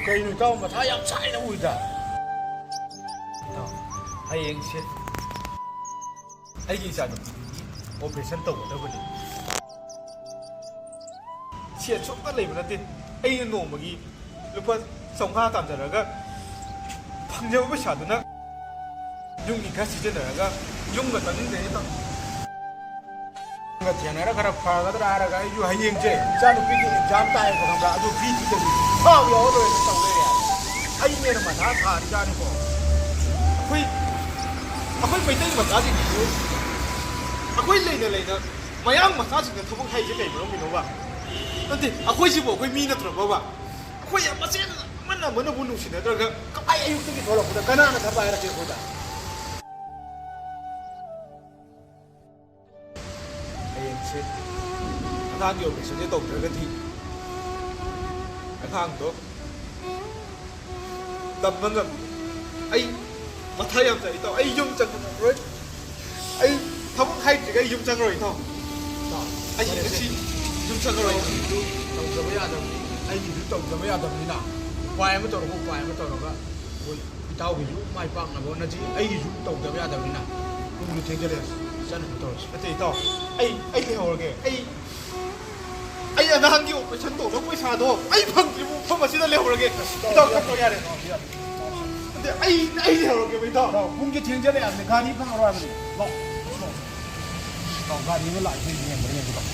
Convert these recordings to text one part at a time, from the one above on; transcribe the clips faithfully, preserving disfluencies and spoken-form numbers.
ꯀꯩꯅꯣ ꯏꯇꯥꯎ, ꯃꯊꯥ ꯌꯥꯝ ꯁꯥꯏꯅ ꯎꯏꯗ꯫ ꯏꯇꯥꯎ, ꯍꯌꯦꯡꯁꯦ ꯑꯩꯒꯤ ꯏꯆꯥꯅꯨꯄꯤꯗꯨꯒꯤ operation ꯇꯧꯒꯗꯕꯅꯤ꯫ ꯁꯦꯟ ꯁꯨꯝꯇ ꯂꯩꯕ ꯅꯠꯇꯦ꯫ ꯑꯩꯅ ꯅꯣꯡꯃꯒꯤ ꯂꯨꯄꯥ ꯆꯥꯝꯃꯉꯥ ꯇꯥꯟꯖꯔꯒ ꯐꯪꯖꯕ ꯄꯩꯁꯥꯗꯨꯅ ꯌꯨꯝꯒꯤ ꯈꯔ ꯁꯤꯖꯤꯟꯅꯔꯒ ꯌꯨꯝꯒ ꯆꯪꯅꯤꯡꯗ꯭ꯔꯦꯅꯦ ꯏꯇꯥꯎ꯫ ꯅꯪꯒ ꯊꯦꯡꯅꯔ ꯈꯔ ꯐꯒꯗ꯭ꯔꯥ ꯍꯥꯏꯔꯒ ꯑꯩꯁꯨ ꯍꯌꯦꯡꯁꯦ ꯏꯆꯥꯅꯨꯄꯤꯒꯤ exam ꯇꯥꯏꯌꯦꯕ, ꯈꯪꯕ꯭ꯔꯥ? ꯑꯗꯨ fee ꯊꯤꯗꯕꯤ ꯐꯥꯎ ꯌꯥꯎꯔꯔꯣꯏꯅ ꯇꯧ ꯂꯩꯔꯦ ꯍꯥꯏꯕ꯫ ꯑꯩꯅꯦꯅ ꯃꯊꯥ ꯁꯥꯔꯤꯖꯥꯠꯅꯤꯀꯣ꯫ ꯑꯩꯈꯣꯏ, ꯑꯩꯈꯣꯏ ꯃꯩꯇꯩ ꯃꯆꯥꯁꯤꯡꯁꯤꯁꯨ ꯑꯩꯈꯣꯏ ꯂꯩꯅ ꯂꯩꯅ ꯃꯌꯥꯡ ꯃꯆꯥꯁꯤꯡꯗ ꯊꯕꯛ ꯍꯥꯏꯁꯦ ꯀꯩ ꯃꯔꯝꯒꯤꯅꯣꯕ? ꯅꯠꯇꯦ, ꯑꯩꯈꯣꯏꯁꯤꯕꯨ ꯑꯩꯈꯣꯏ ꯃꯤ ꯅꯠꯇ꯭ꯔꯕꯕ? ꯑꯩꯈꯣꯏ ꯃꯁꯦꯟ ꯑꯃꯅ ꯑꯃꯅꯕꯨ ꯅꯨꯡꯁꯤꯅꯗ꯭ꯔꯒ ꯀꯃꯥꯏ ꯑꯌꯨꯛꯇꯒꯤ ꯊꯣꯛꯂꯛꯄꯗ ꯀꯅꯥꯅ ꯊꯕꯛ ꯍꯥꯏꯔꯛꯀꯦ ꯑꯩꯈꯣꯏꯗ? ꯍꯌꯦꯡꯁꯦ ꯑꯉꯥꯡꯒꯤ operation ꯁꯦ ꯇꯧꯗ꯭ꯔꯒꯗꯤ ꯑꯉꯥꯡꯗꯣ ꯇꯝꯕ ꯉꯝꯗꯦ꯫ ꯑꯩ ꯃꯊꯥ ꯌꯥꯝ ꯁꯥꯏ ꯏꯇꯥꯎ꯫ ꯑꯩ ꯌꯨꯝ ꯆꯪꯉꯔꯣꯏ꯫ ꯑꯩ ꯊꯕꯛ ꯍꯥꯏꯗ꯭ꯔꯤꯒꯩ ꯑꯩ ꯌꯨꯝ ꯆꯪꯉꯔꯣꯏ ꯏꯇꯥꯎ꯫ ꯏꯇꯥꯎ, ꯑꯩ ꯐꯔꯦꯁꯦ꯫ ꯉꯁꯤ ꯌꯨꯝ ꯆꯪꯉꯔꯣꯏ꯫ ꯏꯇꯥꯎꯒꯤꯁꯨ ꯇꯧꯗꯕ ꯌꯥꯗꯕꯅꯤ, ꯑꯩꯒꯤꯁꯨ ꯇꯧꯗꯕ ꯌꯥꯗꯕꯅꯤꯅ ꯎꯄꯥꯏ ꯑꯃ ꯇꯧꯔꯒ, ꯎꯄꯥꯏ ꯑꯃ ꯇꯧꯔꯒ ꯑꯩꯈꯣꯏ ꯏꯇꯥꯎꯒꯤꯁꯨ ꯃꯥꯏ ꯄꯥꯛꯅꯕ ꯍꯣꯠꯅꯁꯤ, ꯑꯩꯒꯤꯁꯨ ꯇꯧꯗꯕ ꯌꯥꯗꯕꯅꯤꯅ꯫ ꯄꯨꯡꯁꯨ ꯊꯦꯡꯖꯜꯂꯛꯑꯦ, ꯆꯠꯅꯕ ꯇꯧꯔꯁꯤ꯫ ꯅꯠꯇꯦ ꯏꯇꯥꯎ, ꯑꯩ, ꯑꯩ ꯂꯩꯍꯧꯔꯒꯦ꯫ ꯑꯩ, ꯑꯩ ꯑꯉꯥꯡꯒꯤ operation ꯇꯧꯅꯕ ꯄꯩꯁꯥꯗꯣ ꯑꯩ ꯐꯪꯗ꯭ꯔꯤꯕ ꯃꯐꯝ ꯑꯁꯤꯗ ꯂꯩꯍꯧꯔꯒꯦ꯫ ꯏꯇꯥꯎ, ꯆꯠꯈ꯭ꯔꯣ ꯌꯥꯔꯦ꯫ ꯅꯠꯇꯦ, ꯑꯩ, ꯑꯩ ꯂꯩꯍꯧꯔꯒꯦꯕ ꯏꯇꯥꯎ꯫ ꯏꯇꯥꯎ, ꯄꯨꯡꯁꯦ ꯊꯦꯡꯖꯜꯂꯛꯑꯕꯅꯤ, ꯒꯥꯔꯤ ꯐꯪꯉꯔꯣꯏ ꯍꯥꯏꯕꯅꯤ꯫ ꯂꯥꯛꯑꯣ, ꯂꯥꯛꯑꯣ꯫ ꯏꯇꯥꯎ, ꯒꯥꯔꯤ ꯑꯃ ꯂꯥꯛꯏ ꯌꯦꯡꯕ꯭ꯔꯥ ꯌꯦꯡꯒꯦ ꯇꯧ꯫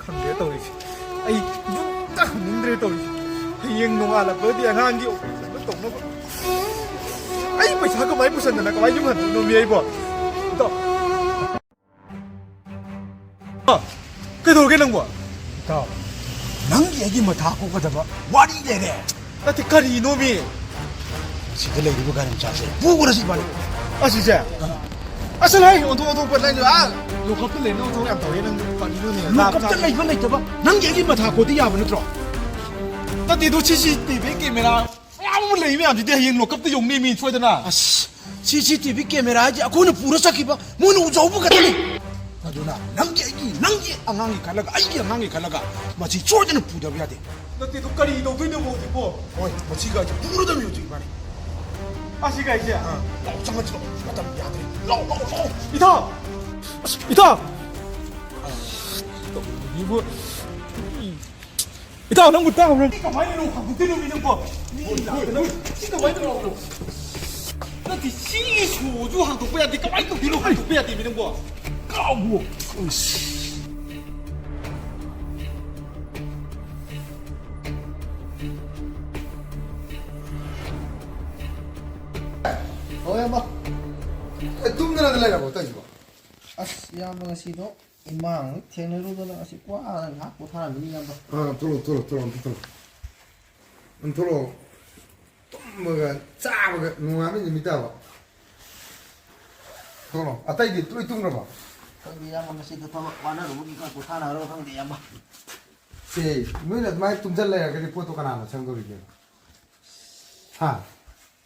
ꯈꯪꯗ꯭ꯔꯦ ꯇꯧꯔꯤꯁꯦ꯫ ꯑꯩ ꯌꯨꯝꯗ ꯍꯟꯅꯤꯡꯗ꯭ꯔꯦ ꯇꯧꯔꯤꯁꯦ꯫ ꯍꯌꯦꯡ ꯅꯣꯡꯉꯥꯜꯂꯛꯄꯗꯤ ꯑꯉꯥꯡꯒꯤ operation ꯇꯧꯅꯕ꯫ ꯑꯩ ꯄꯩꯁꯥ ꯀꯃꯥꯏ ꯄꯨꯁꯟꯗꯅ ꯀꯃꯥꯏ ꯌꯨꯝ ꯍꯟꯗꯣꯏꯅꯣꯃꯤ ꯑꯩꯕꯣ? ꯏꯇꯥꯎ꯫ ꯑ, ꯀꯩꯗꯧꯔꯒꯦ ꯅꯪꯕꯣ? ꯏꯇꯥꯎ, ꯅꯪꯒꯤ ꯑꯩꯒꯤ ꯃꯊꯥ ꯀꯣꯛꯀꯗꯕ ꯋꯥꯔꯤ ꯂꯩꯔꯦ꯫ ꯅꯠꯇꯦ, ꯀꯔꯤꯅꯣꯃꯤ? ꯁꯤꯗ ꯂꯩꯔꯤꯕ ꯒꯥꯔꯤ ꯃꯆꯥꯁꯦ ꯄꯨꯈ꯭ꯔꯁꯤ ꯏꯕꯥꯅꯤ꯫ ꯑꯁꯤꯁꯦ? ꯑꯥ꯫ ꯑꯁ, ꯍꯩ, ꯑꯣꯟꯊꯣꯛ, ꯑꯣꯟꯊꯣꯛꯄ ꯅꯪꯁꯨ, ꯑꯥ꯫ ꯂꯣꯀꯞꯇ ꯂꯩꯅꯕ ꯊꯕꯛ ꯌꯥꯝ ꯇꯧꯋꯦ ꯅꯪ, ꯀꯔꯤꯅꯣꯅꯦ? ꯂꯣꯀꯞꯇ ꯂꯩꯕ ꯂꯩꯇꯕ ꯅꯪꯒꯤ ꯑꯩꯒꯤ ꯃꯊꯥ ꯀꯣꯠꯇꯤ ꯌꯥꯕ ꯅꯠꯇ꯭ꯔꯣ? ꯅꯠꯇꯦ, ꯑꯗꯨ ꯁꯤ ꯁꯤ ꯇꯤ ꯚꯤ ꯀꯦꯃꯦꯔꯥ ꯃꯌꯥꯝ ꯑꯃ ꯂꯩ ꯃꯌꯥꯝꯁꯤꯗꯤ ꯍꯌꯦꯡ ꯂꯣꯀꯞꯇ ꯌꯧꯅꯤ ꯃꯤ ꯁꯣꯏꯗꯅ꯫ ꯑꯁ, ꯁꯤ ꯁꯤ ꯇꯤ ꯚꯤ ꯀꯦꯃꯦꯔꯥ ꯍꯥꯏꯁꯦ ꯑꯩꯈꯣꯏꯅ ꯄꯨꯔ ꯆꯠꯈꯤꯕ, ꯃꯣꯏꯅ ꯎꯖꯍꯧꯕ ꯈꯛꯇꯅꯤ꯫ ꯑꯗꯨꯅ ꯅꯪꯒꯤ ꯑꯩꯒꯤ, ꯅꯪꯒꯤ ꯑꯉꯥꯡꯒꯤ ꯈꯜꯂꯒ, ꯑꯩꯒꯤ ꯑꯉꯥꯡꯒꯤ ꯈꯜꯂꯒ ꯃꯁꯤ ꯁꯣꯏꯗꯅ ꯄꯨꯗꯕ ꯌꯥꯗꯦ꯫ ꯅꯠꯇꯦ, ꯑꯗꯨ ꯀꯔꯤ ꯇꯧꯗꯣꯏꯅꯣ ꯍꯧꯖꯤꯛꯄꯣ? ꯍꯣꯏ, ꯃꯁꯤꯒ ꯑꯩꯁꯦ ꯄꯨꯔꯗꯕꯅꯤ ꯍꯧꯖꯤꯛ ꯏꯕꯥꯅꯤ꯫ ꯑꯁꯤ ꯀꯥꯏꯁꯦ? ꯑꯥ, ꯂꯥꯛꯑꯣ, ꯆꯪꯉꯁꯤ ꯂꯥꯛꯑꯣ, ꯃꯇꯝ ꯌꯥꯗ꯭ꯔꯦ꯫ ꯂꯥꯛꯑꯣ, ꯂꯥꯛꯑꯣ, ꯂꯥꯛꯑꯣ꯫ ꯏꯇꯥꯎ! ꯑꯁ, ꯏꯇꯥꯎ! ꯏꯕꯨ-, ꯏꯇꯥꯎ, ꯅꯪꯕꯨ ꯇꯥꯕ꯭ꯔꯣ? ꯁꯤ ꯀꯃꯥꯏꯅ ꯂꯧ ꯍꯥꯡꯗꯣꯛꯇꯣꯏꯅꯣ, ꯃꯤ ꯅꯪꯕꯣ? ꯃꯤ ꯂꯥꯛꯇꯅ ꯁꯤ ꯀꯃꯥꯏꯅ ꯂꯧ? ꯅꯠꯇꯦ, ꯁꯤꯒꯤ ꯁꯣꯁꯨ ꯍꯥꯡꯗꯣꯛꯄ ꯌꯥꯗꯦ꯫ ꯀꯃꯥꯏꯅ ꯇꯧꯗꯣꯏꯅꯣ? ꯍꯥꯡꯗꯣꯛꯄ ꯌꯥꯗꯦ, ꯃꯤ ꯅꯪꯕꯣ? ꯀꯥꯎꯕꯨ꯫ ꯍꯣꯏ, ꯑꯃ꯫ ꯑꯦ, ꯇꯨꯝꯗꯅ ꯂꯩꯔꯕꯣ ꯇꯧꯏꯁꯤꯕꯣ? ꯑꯁ, ꯏꯌꯥꯝꯕ, ꯉꯁꯤꯗꯣ ꯏꯃꯥ ꯍꯣꯏ ꯊꯦꯡꯅꯔꯨꯗꯅ ꯉꯁꯤ ꯋꯥꯅ ꯉꯥꯏꯍꯥꯛ ꯄꯣꯊꯥꯔꯝꯃꯤꯅꯤ, ꯏꯌꯥꯝꯕ꯫ ꯑꯥ, ꯊꯣꯛꯂꯛꯑꯣ, ꯊꯣꯛꯂꯛꯑꯣ, ꯊꯣꯛꯂꯛꯑꯣ, ꯑꯝꯇ ꯊꯣꯛꯂꯛꯑꯣ꯫ ꯇꯨꯝꯕꯒ ꯆꯥꯕꯒ ꯅꯣꯡꯉꯥꯟꯕ ꯅꯨꯃꯤꯠ ꯇꯥꯕ꯫ ꯊꯣꯛꯂꯛꯑꯣ꯫ ꯑꯇꯩꯗꯤ ꯂꯣꯏ ꯇꯨꯝꯈ꯭ꯔꯕꯣ? ꯈꯪꯗꯦ, ꯏꯌꯥꯝꯕ, ꯉꯁꯤꯗꯣ ꯊꯕꯛ ꯋꯥꯅꯔꯨꯕꯒꯤ ꯈꯔ ꯄꯣꯊꯥꯅꯔꯣ ꯈꯪꯗꯦ, ꯏꯌꯥꯝꯕ꯫ ꯑꯦ, ꯅꯣꯏꯅ ꯑꯗꯨꯃꯥꯏꯅ ꯇꯨꯝꯁꯤꯜ ꯂꯩꯔꯒꯗꯤ ꯄꯣꯠꯇꯣ ꯀꯅꯥꯅ ꯁꯪꯗꯧꯔꯤꯒꯦ? ꯍꯥ?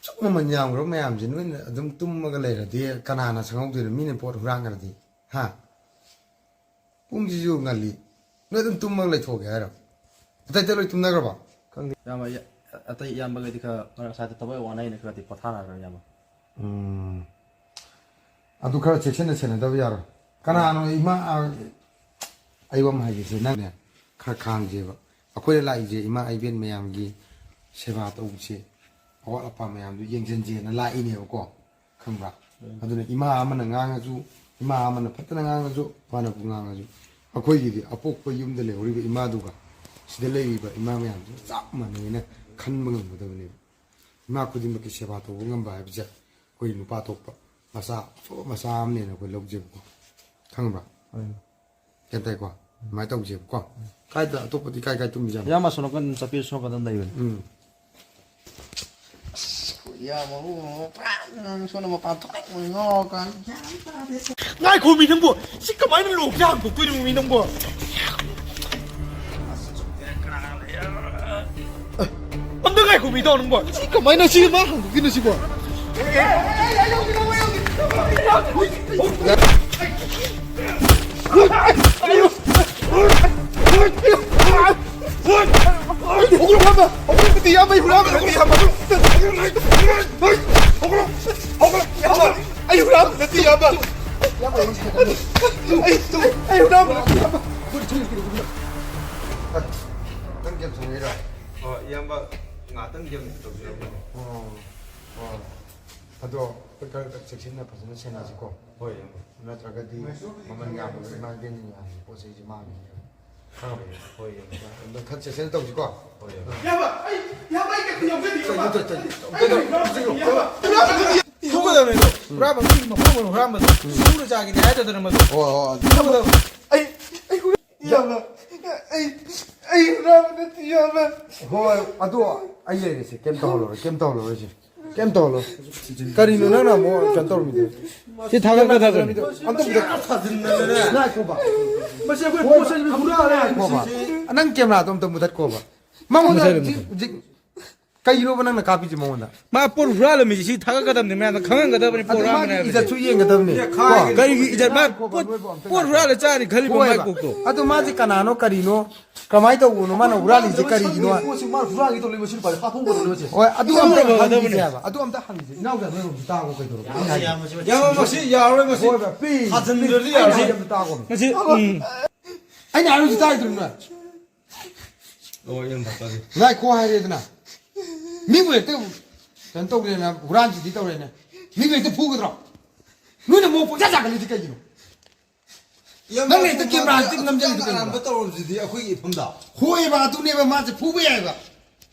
ꯁꯨꯛ ꯃꯃꯜ ꯌꯥꯝꯈ꯭ꯔꯕ ꯃꯌꯥꯝꯁꯦ ꯅꯣꯏꯅ ꯑꯗꯨꯝ ꯇꯨꯝꯃꯒ ꯂꯩꯔꯗꯤ ꯀꯅꯥꯅ ꯁꯪꯍꯧꯗꯣꯏꯅꯣ? ꯃꯤꯅ ꯄꯣꯠ ꯍꯨꯔꯥꯟꯈ꯭ꯔꯗꯤ꯫ ꯍꯥ? ꯄꯨꯡꯁꯤꯁꯨ ꯉꯜꯂꯤ꯫ ꯅꯣꯏ ꯑꯗꯨꯝ ꯇꯨꯝꯃꯒ ꯂꯩꯊꯣꯛꯑꯒꯦ ꯍꯥꯏꯔꯣ? ꯑꯇꯩ ꯑꯇꯩ ꯂꯣꯏ ꯇꯨꯝꯅꯈ꯭ꯔꯕꯣ? ꯈꯪꯗꯦ, ꯏꯌꯥꯝꯕ, ꯑꯇꯩ ꯏꯌꯥꯝꯕꯈꯩꯗꯤ ꯈꯔ ꯃꯔꯛ ꯁ꯭ꯋꯥꯏꯗ ꯊꯕꯛ ꯋꯥꯅꯩꯅ ꯈꯔꯗꯤ ꯄꯣꯊꯥꯅꯈ꯭ꯔꯦ, ꯏꯌꯥꯝꯕ꯫ ꯎꯝ꯫ ꯑꯗꯨ ꯈꯔ ꯆꯦꯛꯁꯤꯟꯅ ꯁꯦꯟꯅꯗꯕ ꯌꯥꯔꯣꯏ꯫ ꯀꯅꯥꯅꯣ ꯏꯃꯥ, ꯑ, ꯑꯩ ꯋꯥ ꯑꯃ ꯍꯥꯏꯒꯦꯁꯦ, ꯅꯪꯅꯦ ꯈꯔ ꯈꯥꯡꯁꯦꯕ꯫ ꯑꯩꯈꯣꯏꯅ ꯂꯥꯛꯏꯁꯦ ꯏꯃꯥ ꯏꯕꯦꯟ ꯃꯌꯥꯝꯒꯤ ꯁꯦꯕꯥ ꯇꯧꯕꯁꯦ, ꯑꯋꯥꯠ ꯑꯄꯥ ꯃꯌꯥꯝꯗꯨ ꯌꯦꯡꯁꯤꯟꯁꯦꯅ ꯂꯥꯛꯏꯅꯦꯕꯀꯣ, ꯈꯪꯕ꯭ꯔꯥ? ꯎꯝ꯫ ꯑꯗꯨꯅ ꯏꯃꯥ ꯑꯃꯅ ꯉꯥꯡꯉꯁꯨ, ꯏꯃꯥ ꯑꯃꯅ ꯐꯠꯇꯅ ꯉꯥꯡꯉꯁꯨ, ꯐꯅꯕꯨ ꯉꯥꯡꯉꯁꯨ, ꯑꯩꯈꯣꯏꯒꯤꯗꯤ ꯑꯄꯣꯛꯄ ꯌꯨꯝꯗ ꯂꯩꯍꯧꯔꯤꯕ ꯏꯃꯥꯗꯨꯒ ꯁꯤꯗ ꯂꯩꯔꯤꯕ ꯏꯃꯥ ꯃꯌꯥꯝꯗꯨ ꯆꯞ ꯃꯥꯟꯅꯩꯅ ꯈꯟꯕ ꯉꯝꯒꯗꯕꯅꯦꯕ꯫ ꯏꯃꯥ ꯈꯨꯗꯤꯡꯃꯛꯀꯤ ꯁꯦꯕꯥ ꯇꯧꯕ ꯉꯝꯕ ꯍꯥꯏꯕꯁꯦ ꯑꯩꯈꯣꯏ ꯅꯨꯄꯥ ꯊꯣꯛꯄ ꯃꯆꯥ, ꯑꯐꯕ ꯃꯆꯥ ꯑꯃꯅꯦꯅ ꯑꯩꯈꯣꯏ ꯂꯧꯖꯩꯕꯀꯣ꯫ ꯈꯪꯕ꯭ꯔꯥ? ꯍꯣꯏ꯫ ꯒ꯭ꯌꯥꯟ ꯇꯥꯏꯀꯣ? ꯑꯗꯨꯃꯥꯏꯅ ꯇꯧꯁꯦꯕꯀꯣ꯫ ꯀꯥꯏꯗ, ꯑꯇꯣꯞꯄꯗꯤ ꯀꯥꯏ ꯀꯥꯏ ꯇꯨꯝꯃꯤꯖꯥꯠꯅꯣ? ꯏꯌꯥꯝꯕ, ꯑꯁꯣꯝ ꯅꯥꯀꯟ ꯆꯠꯄꯤꯌꯨ, ꯁꯣꯝ ꯅꯥꯀꯟꯗ ꯂꯩꯕꯅꯤ꯫ ꯎꯝ꯫ ꯑꯁ, ꯑꯩꯈꯣꯏ ꯏꯌꯥꯝꯕꯕꯨ ꯄꯨꯔꯥ ꯅꯪ ꯁꯣꯝꯗ ꯃꯄꯥꯟ ꯊꯣꯛꯅꯤꯡꯕ ꯉꯥꯎꯔꯀꯥꯟ ꯒ꯭ꯌꯥꯟ ꯇꯥꯗꯦ꯫ ꯉꯥꯏꯈꯣ ꯃꯤ ꯅꯪꯕꯨ, ꯁꯤ ꯀꯃꯥꯏꯅ ꯂꯣꯛꯁꯦ ꯍꯥꯡꯗꯣꯛꯇꯣꯏꯅꯣ ꯃꯤ ꯅꯪꯕꯨ? ꯑꯝꯇ ꯉꯥꯏꯈꯣ ꯃꯤ ꯇꯧ ꯅꯪꯕꯨ꯫ ꯁꯤ ꯀꯃꯥꯏꯅ ꯁꯤ ꯃꯥ ꯍꯥꯡꯗꯣꯛꯇꯣꯏꯅꯣ ꯁꯤꯕꯣ? ꯑꯩ ꯍꯨꯔꯥꯟꯕ ꯅꯠꯇꯦ, ꯏꯌꯥꯝꯕ꯫ ꯑꯩ, ꯑꯩ ꯍꯨꯔꯥꯟꯕ ꯅꯠꯇꯦ, ꯏꯌꯥꯝꯕ꯫ ꯅꯪ ꯒꯦꯝ ꯁꯥꯟꯅꯩꯔꯣ? ꯑꯣ, ꯏꯌꯥꯝꯕ, ꯉꯥꯛꯇꯪ ꯒꯦꯝ ꯇꯧꯖꯔꯝꯕꯅꯦ꯫ ꯑꯣ, ꯑꯣ꯫ ꯑꯗꯣ ꯑꯩꯈꯣꯏ ꯈꯔ ꯈꯔ ꯆꯦꯛꯁꯤꯟꯅ ꯐꯖꯅ ꯁꯦꯟꯅꯁꯤꯀꯣ꯫ ꯍꯣꯏ, ꯏꯌꯥꯝꯕ꯫ ꯅꯠꯇ꯭ꯔꯒꯗꯤ ꯃꯃꯜ ꯌꯥꯝꯕꯗ ꯏꯃꯥ ꯏꯕꯦꯟꯅ ꯌꯥꯝꯕ ꯄꯣꯠ ꯆꯩꯁꯦ ꯃꯥꯡꯉꯦ꯫ ꯈꯪꯉꯕ? ꯍꯣꯏ, ꯏꯌꯥꯝꯕ꯫ ꯑꯗꯣ ꯈꯔ ꯆꯦꯛꯁꯤꯟꯅ ꯇꯧꯁꯤꯀꯣ꯫ ꯍꯣꯏ, ꯏꯌꯥꯝꯕ꯫ ꯏꯌꯥꯝꯕ, ꯑꯩ, ꯏꯌꯥꯝꯕ, ꯑꯩ ꯀꯩꯅꯣ ꯌꯥꯎꯖꯗꯦ, ꯏꯌꯥꯝꯕ꯫ ꯀꯩꯅꯣ, ꯀꯩꯅꯣ, ꯀꯩꯅꯣ, ꯀꯩꯅꯣ, ꯏꯌꯥꯝꯕ, ꯏꯌꯥꯝꯕ꯫ ꯐꯨꯒꯗꯕꯅꯦ ꯑꯗꯣ꯫ ꯍꯨꯔꯥꯟꯕ ꯃꯤꯒꯤ ꯃꯐꯝ ꯑꯣꯏꯅ ꯍꯨꯔꯥꯟꯕꯗꯣ꯫ ꯁꯨꯔ ꯆꯥꯒꯦꯗꯤ ꯍꯥꯏꯗꯗꯅ ꯃꯗꯨ꯫ ꯍꯣꯏ, ꯍꯣꯏ, ꯑꯗꯨ ꯐꯨꯒꯗꯕꯅꯦ꯫ ꯑꯩ, ꯑꯩ ꯍꯨꯔꯥꯟ-, ꯏꯌꯥꯝꯕ, ꯑꯩ, ꯑꯩ ꯍꯨꯔꯥꯟꯕ ꯅꯠꯇꯦ, ꯏꯌꯥꯝꯕ꯫ ꯍꯣꯏ, ꯑꯗꯣ ꯑꯩ ꯂꯩꯔꯤꯁꯦ, ꯀꯩꯝ ꯇꯧꯍꯜꯂꯔꯣꯏ, ꯀꯩꯝ ꯇꯧꯍꯜꯂꯔꯣꯏꯁꯦ꯫ ꯀꯩꯝ ꯇꯧꯍꯜꯂꯣ꯫ ꯀꯔꯤꯅꯣ ꯅꯪꯅ ꯑꯃꯨꯛ ꯀꯩꯅꯣ ꯇꯧꯔꯝꯃꯤꯗꯣ? ꯁꯤ ꯊꯥꯒꯠꯀꯗꯕꯅꯤ꯫ ꯑꯝꯇ ꯃꯨꯊꯠ-, ꯉꯥꯏꯈꯣꯕ꯫ ꯃꯁꯤ ꯑꯩꯈꯣꯏ ꯄꯣꯠ ꯆꯩ ꯍꯨꯔꯥꯜꯂꯦ꯫ ꯉꯥꯏꯈꯣꯕ꯫ ꯅꯪ ꯀꯦꯃꯦꯔꯥꯗꯣ ꯑꯝꯇ ꯃꯨꯊꯠꯀꯣꯕ꯫ ꯃꯉꯣꯟꯗ ꯃꯨꯊꯠꯂꯦ, ꯍꯧꯖꯤꯛ, ꯃꯨꯊꯠꯂꯦ꯫ ꯍꯧꯖꯤꯛ ꯀꯩꯒꯤꯅꯣꯕ ꯅꯪꯅ ꯀꯥꯞꯄꯤꯁꯦ ꯃꯉꯣꯟꯗ? ꯃꯥ ꯄꯣꯠ ꯍꯨꯔꯥꯜꯂꯝꯃꯤꯁꯦ ꯁꯤ ꯊꯥꯒꯠꯀꯗꯕꯅꯤ, ꯃꯌꯥꯝꯅ ꯈꯪꯍꯟꯒꯗꯕꯅꯤ, ꯄꯣꯠ ꯑꯗꯨ ꯍꯨꯔꯥꯜꯂꯝꯃꯤꯅꯦ ꯃꯥꯒꯤ ꯍꯥꯏꯕꯁꯦ꯫ ꯏꯖꯠꯁꯨ ꯌꯦꯡꯒꯗꯕꯅꯤ꯫ ꯀꯣ? ꯀꯔꯤꯒꯤ ꯏꯖꯠ? ꯃꯥ ꯉꯥꯏꯈꯣꯕ, ꯄꯣꯠ, ꯅꯣꯏꯕꯨ ꯑꯝꯇ ꯄꯣꯠ ꯉꯥꯏꯈꯣ꯫ ꯍꯨꯔꯥꯜꯂ ꯆꯥꯔꯤ ꯈꯜꯂꯤꯕ ꯃꯥꯏ ꯍꯣꯏꯕ꯫ ꯀꯣꯛꯇꯣ꯫ ꯑꯗꯨ ꯃꯥꯁꯦ ꯀꯅꯥꯅꯣ ꯀꯔꯤꯅꯣ? ꯀꯃꯥꯏꯅ ꯇꯧꯕꯅꯣ? ꯃꯥꯅ ꯍꯨꯔꯥꯜꯂꯤꯁꯦ ꯀꯔꯤꯒꯤꯅꯣ? ꯄꯣꯠꯁꯦ ꯃꯥ ꯍꯨꯔꯥꯜꯒꯦ ꯇꯧꯔꯤꯕ ꯁꯤ ꯅꯨꯄꯥꯁꯦ ꯍꯥꯠꯇꯣꯛꯄꯗꯅꯦꯕ ꯁꯦ꯫ ꯍꯣꯏ, ꯑꯗꯨ ꯑꯝꯇ ꯈꯪꯒꯗꯕꯅꯦ꯫ ꯍꯪꯈꯤꯁꯦ ꯍꯥꯏꯕ꯫ ꯑꯗꯨ ꯑꯝꯇ ꯍꯪꯈꯤꯁꯦ꯫ ꯏꯅꯥꯎꯒꯤ ꯅꯣꯏꯔꯣꯝꯗ ꯇꯥꯈꯣ ꯀꯩꯗꯧꯔꯒꯦ? ꯑꯩꯅ ꯍꯥꯏꯁꯦ꯫ ꯌꯥꯝꯃꯁꯤ, ꯌꯥꯔꯣꯏ ꯃꯁꯤ꯫ ꯍꯣꯏꯕ, ꯄꯤ-, ꯊꯥꯖꯤꯟꯗ꯭ꯔꯗꯤ ꯑꯩꯅ ꯌꯥꯔꯣꯏ꯫ ꯍꯥꯏꯁꯦ ꯑꯝꯇ ꯇꯥꯈꯣ꯫ ꯃꯁꯤ, ꯎꯝ꯫ ꯑꯩꯅ ꯍꯥꯏꯔꯤꯁꯦ ꯇꯥꯔꯤꯗ꯭ꯔꯣ ꯅꯣꯏ? ꯑꯣ, ꯏꯌꯥꯝꯕ, ꯇꯥꯖꯩ꯫ ꯉꯥꯏꯈꯣ ꯍꯥꯏꯔꯦꯗꯅ꯫ ꯃꯤꯕꯨ ꯍꯦꯛꯇ ꯀꯩꯅꯣ ꯇꯧꯔꯦꯅ, ꯍꯨꯔꯥꯟꯁꯤꯗꯤ ꯇꯧꯔꯦꯅ꯫ ꯃꯤꯕꯨ ꯍꯦꯛꯇ ꯐꯨꯒꯗ꯭ꯔꯣ? ꯅꯣꯏꯅ ꯃꯣ ꯄꯣꯛꯆꯥ ꯆꯥꯒꯠꯂꯤꯁꯤ ꯀꯩꯒꯤꯅꯣ? ꯏꯌꯥꯝꯕ, ꯅꯪꯅ ꯍꯦꯛꯇ ꯀꯦꯃꯦꯔꯥ ꯍꯦꯛꯇ ꯅꯝꯖꯜꯂꯤꯗꯣ ꯀꯩꯒꯤꯅꯣ? ꯑꯔꯥꯟꯕ ꯇꯧꯔꯝꯁꯤꯗꯤ ꯑꯩꯈꯣꯏꯒꯤ ꯏꯐꯝꯗ꯫ ꯍꯣꯏꯕ, ꯑꯗꯨꯅꯦꯕ ꯃꯥꯁꯦ ꯐꯨꯕ ꯌꯥꯏꯕ꯫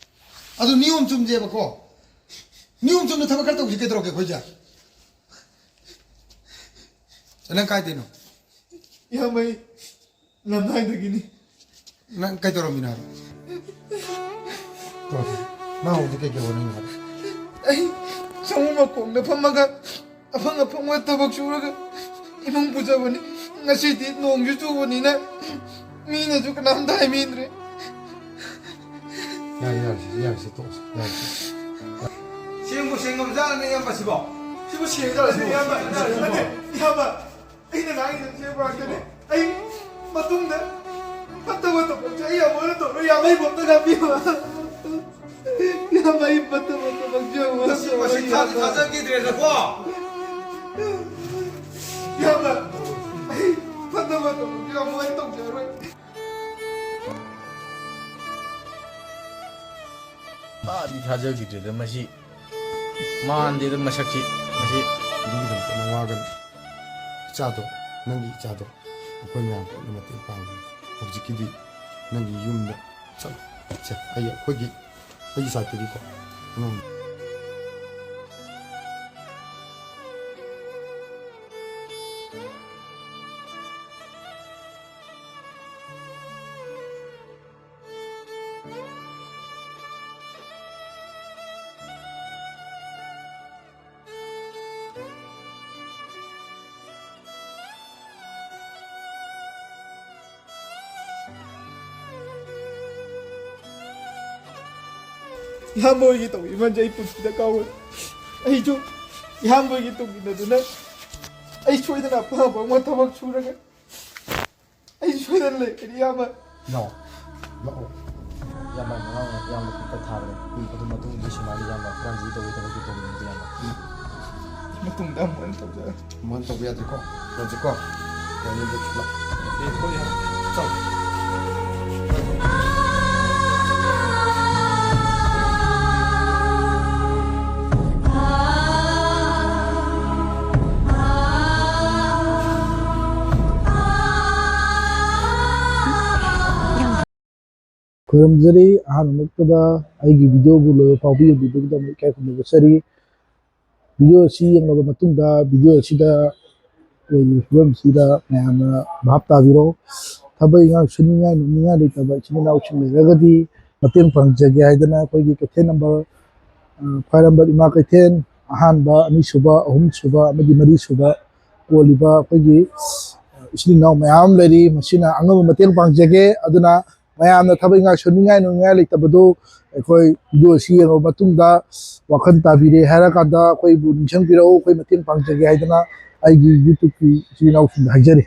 ꯑꯗꯨ ꯅꯤꯌꯣꯝ ꯆꯨꯝꯁꯦꯕꯀꯣ꯫ ꯅꯤꯌꯣꯝ ꯆꯨꯝꯅ ꯊꯕꯛ ꯈꯔ ꯇꯧꯁꯤ ꯀꯩꯗꯧꯔꯒꯦ ꯑꯩꯈꯣꯏꯁꯦ? ꯅꯪ ꯀꯥꯏꯗꯩꯅꯣ? ꯏꯌꯥꯝꯕ, ꯑꯩ ꯂꯝꯗꯥꯏꯗꯒꯤꯅꯤ꯫ ꯅꯪ ꯀꯩꯗꯧꯔꯝꯃꯤꯅꯣ ꯍꯥꯏꯕ? ꯇꯣ, ꯅꯪ ꯍꯧꯖꯤꯛ ꯀꯩꯀꯩ ꯍꯣꯠꯅꯔꯤꯅꯣ ꯍꯥꯏꯕ? ꯑꯩ ꯁꯃꯨ ꯃꯈꯣꯡꯗ ꯐꯝꯃꯒ ꯑꯐꯪ ꯑꯐꯪꯕ ꯊꯕꯛ ꯁꯨꯔꯒ ꯏꯃꯨꯡ ꯄꯨꯖꯕꯅꯤ꯫ ꯉꯁꯤꯗꯤ ꯅꯣꯡꯁꯨ ꯆꯨꯕꯅꯤꯅ ꯃꯤꯅꯁꯨ ꯀꯅꯥꯝꯇ ꯍꯥꯏꯕꯤꯗ꯭ꯔꯦ꯫ ꯌꯥꯔꯦ, ꯌꯥꯔꯦ, ꯌꯥꯔꯦ, ꯁꯤ ꯇꯣꯛꯑꯁꯤ, ꯌꯥꯔꯦ, ꯁꯤ꯫ ꯁꯦꯡꯕꯨ ꯁꯦꯡꯉꯕꯖꯥꯠꯂꯅꯦ, ꯏꯌꯥꯝꯕ, ꯁꯤꯕꯣ? ꯁꯤꯕꯨ ꯁꯦꯡꯉꯖꯥꯠꯂ, ꯁꯤꯕꯨ? ꯏꯌꯥꯝꯕ, ꯅꯠꯇꯦ, ꯏꯌꯥꯝꯕ, ꯑꯩꯅ ꯉꯥꯡꯉꯤꯁꯦ ꯁꯦꯡꯕ ꯉꯥꯛꯇꯅꯦ꯫ ꯑꯩ ꯃꯇꯨꯡꯗ ꯐꯠꯇꯕ ꯊꯕꯛꯁꯦ ꯑꯩ ꯑꯃꯨꯛ ꯍꯟꯅ ꯇꯧꯔꯣꯏ, ꯏꯌꯥꯝꯕ, ꯑꯩꯕꯨ ꯑꯝꯇ ꯉꯥꯛꯄꯤꯌꯨ꯫ ꯏꯌꯥꯝꯕ, ꯑꯩ ꯐꯠꯇꯕ ꯊꯕꯛꯁꯦ ꯑꯃꯨꯛ ꯍꯟꯅ ꯃꯁꯤ, ꯃꯁꯤ ꯇꯧꯔꯣꯏ, ꯊꯥꯗꯤ ꯏꯌꯥꯝꯕ꯫ ꯊꯥꯖꯈꯤꯗ꯭ꯔꯦꯗꯀꯣ꯫ ꯏꯌꯥꯝꯕ, ꯑꯩ ꯐꯠꯇꯕ ꯊꯕꯛꯁꯦ ꯑꯃꯨꯛ ꯍꯟꯅ ꯇꯧꯖꯔꯣꯏ꯫ ꯊꯥꯗꯤ ꯊꯥꯖꯈꯤꯗ꯭ꯔꯦꯗ ꯃꯁꯤ꯫ ꯃꯥꯟꯗꯦꯗ ꯃꯁꯛꯁꯤ꯫ ꯃꯁꯤ ꯑꯗꯨꯒꯤꯗꯃꯛꯇ ꯅꯪ ꯋꯥꯒꯅꯨ꯫ ꯏꯆꯥꯗꯣ, ꯅꯪꯒꯤ ꯏꯆꯥꯗꯣ ꯑꯩꯈꯣꯏ ꯃꯌꯥꯝ ꯄꯨꯟꯅ ꯃꯇꯦꯡ ꯄꯥꯡꯒꯦ꯫ ꯍꯧꯖꯤꯛꯀꯤꯗꯤ ꯅꯪꯒꯤ ꯌꯨꯝꯗ ꯆꯠꯂꯣ꯫ ꯁꯦ, ꯑꯩ ꯑꯩꯈꯣꯏꯒꯤ, ꯑꯩꯒꯤ ꯁꯥꯏꯠꯇꯒꯤꯀꯣ꯫ ꯎꯝ꯫ ꯏꯌꯥꯝꯕ ꯍꯣꯏꯒꯤ ꯇꯧꯕꯤꯃꯜꯁꯦ ꯑꯩ ꯄꯨꯟꯁꯤꯗ ꯀꯥꯎꯔꯣꯏ꯫ ꯑꯩꯁꯨ ꯏꯌꯥꯝꯕ ꯍꯣꯏꯒꯤ ꯇꯧꯕꯤꯃꯜꯗꯨꯅ ꯑꯩ ꯁꯣꯏꯗꯅ ꯑꯐꯪ ꯑꯐꯪꯕ ꯊꯕꯛ ꯁꯨꯔꯒ ꯑꯩ ꯁꯣꯏꯗꯅ ꯂꯩꯔꯛꯀꯅꯤ, ꯏꯌꯥꯝꯕ꯫ ꯂꯥꯛꯑꯣ, ꯂꯥꯛꯑꯣ꯫ ꯏꯌꯥꯝꯕ, ꯉꯔꯥꯡ ꯏꯌꯥꯝꯕ ꯈꯨꯠꯇ ꯊꯥꯕꯅꯦ꯫ ꯎꯝ꯫ ꯑꯗꯨ ꯃꯇꯨꯡꯗꯤ ꯁꯨꯃꯥꯏꯅ ꯏꯌꯥꯝꯕ ꯍꯨꯔꯥꯟꯕꯒꯤ ꯇꯧꯒꯦ ꯊꯕꯛꯇꯤ ꯇꯧꯕꯤꯔꯝꯗꯦ, ꯏꯌꯥꯝꯕ꯫ ꯎꯝ꯫ ꯃꯇꯨꯡꯗ ꯑꯃꯨꯛ ꯍꯟꯅ ꯇꯧꯖꯔꯣꯏ꯫ ꯑꯃꯨꯛ ꯍꯟꯅ ꯇꯧꯕ ꯌꯥꯗ꯭ꯔꯦꯀꯣ? ꯌꯥꯗ꯭ꯔꯦꯀꯣ? ꯌꯥꯅꯤꯡꯗꯦ, ꯂꯥꯛꯑꯣ꯫ ꯑꯦ, ꯍꯣꯏ, ꯏꯌꯥꯝꯕ꯫ ꯆꯥꯎ꯫ ꯈꯨꯔꯨꯝꯖꯔꯤ꯫ ꯑꯍꯥꯟꯕꯃꯛꯇꯗ ꯑꯩꯒꯤ ꯚꯤꯗꯤꯑꯣꯕꯨ ꯂꯣꯏꯕ ꯐꯥꯎꯕ ꯌꯦꯡꯕꯤꯕꯒꯤꯗꯃꯛ ꯏꯀꯥꯏ ꯈꯨꯝꯅꯕ ꯆꯥꯔꯤ꯫ ꯚꯤꯗꯤꯑꯣ ꯑꯁꯤ ꯌꯦꯡꯂꯕ ꯃꯇꯨꯡꯗ ꯚꯤꯗꯤꯑꯣ ꯑꯁꯤꯗ ꯑꯣꯏꯔꯤꯕ ꯐꯤꯕꯝꯁꯤꯗ ꯃꯌꯥꯝꯅ ꯚꯥꯞ ꯇꯥꯕꯤꯔꯣ꯫ ꯊꯕꯛ ꯏꯪꯈꯥꯡ ꯁꯨꯅꯤꯡꯉꯥꯏ ꯅꯣꯝꯅꯤꯡꯉꯥꯏ ꯂꯩꯇꯕ ꯏꯆꯤꯟ ꯏꯅꯥꯎꯁꯤꯡ ꯂꯩꯔꯒꯗꯤ ꯃꯇꯦꯡ ꯄꯥꯡꯖꯒꯦ ꯍꯥꯏꯗꯅ ꯑꯩꯈꯣꯏꯒꯤ ꯀꯩꯊꯦꯜ ꯅꯝꯕꯔ ꯈ꯭ꯋꯥꯏꯔꯝꯕ ꯏꯃꯥ ꯀꯩꯊꯦꯜ ꯑꯍꯥꯟꯕ, ꯑꯅꯤꯁꯨꯕ, ꯑꯍꯨꯝꯁꯨꯕ ꯑꯃꯗꯤ ꯃꯔꯤꯁꯨꯕ ꯀꯣꯜꯂꯤꯕ ꯑꯩꯈꯣꯏꯒꯤ ꯏꯆꯤꯜ ꯏꯅꯥꯎ ꯃꯌꯥꯝ ꯂꯩꯔꯤ꯫ ꯃꯁꯤꯅ ꯑꯉꯝꯕ ꯃꯇꯦꯡ ꯄꯥꯡꯖꯒꯦ꯫ ꯑꯗꯨꯅ ꯃꯌꯥꯝꯅ ꯊꯕꯛ ꯏꯪꯈꯥꯡ ꯁꯨꯅꯤꯡꯉꯥꯏ ꯅꯣꯡꯅꯤꯡꯉꯥꯏ ꯂꯩꯇꯕꯗꯣ ꯑꯩꯈꯣꯏ ꯚꯤꯗꯤꯑꯣ ꯑꯁꯤ ꯌꯦꯡꯉꯕ ꯃꯇꯨꯡꯗ ꯋꯥꯈꯜ ꯇꯥꯕꯤꯔꯦ ꯍꯥꯏꯔꯀꯥꯟꯗ ꯑꯩꯈꯣꯏꯕꯨ ꯅꯤꯡꯁꯤꯡꯕꯤꯔꯛꯎ, ꯑꯩꯈꯣꯏ ꯃꯇꯦꯡ ꯄꯥꯡꯖꯒꯦ ꯍꯥꯏꯗꯅ ꯑꯩꯒꯤ YouTubeꯀꯤ ꯏꯆꯤꯜ ꯏꯅꯥꯎꯁꯤꯡꯗ ꯍꯥꯏꯖꯔꯤ꯫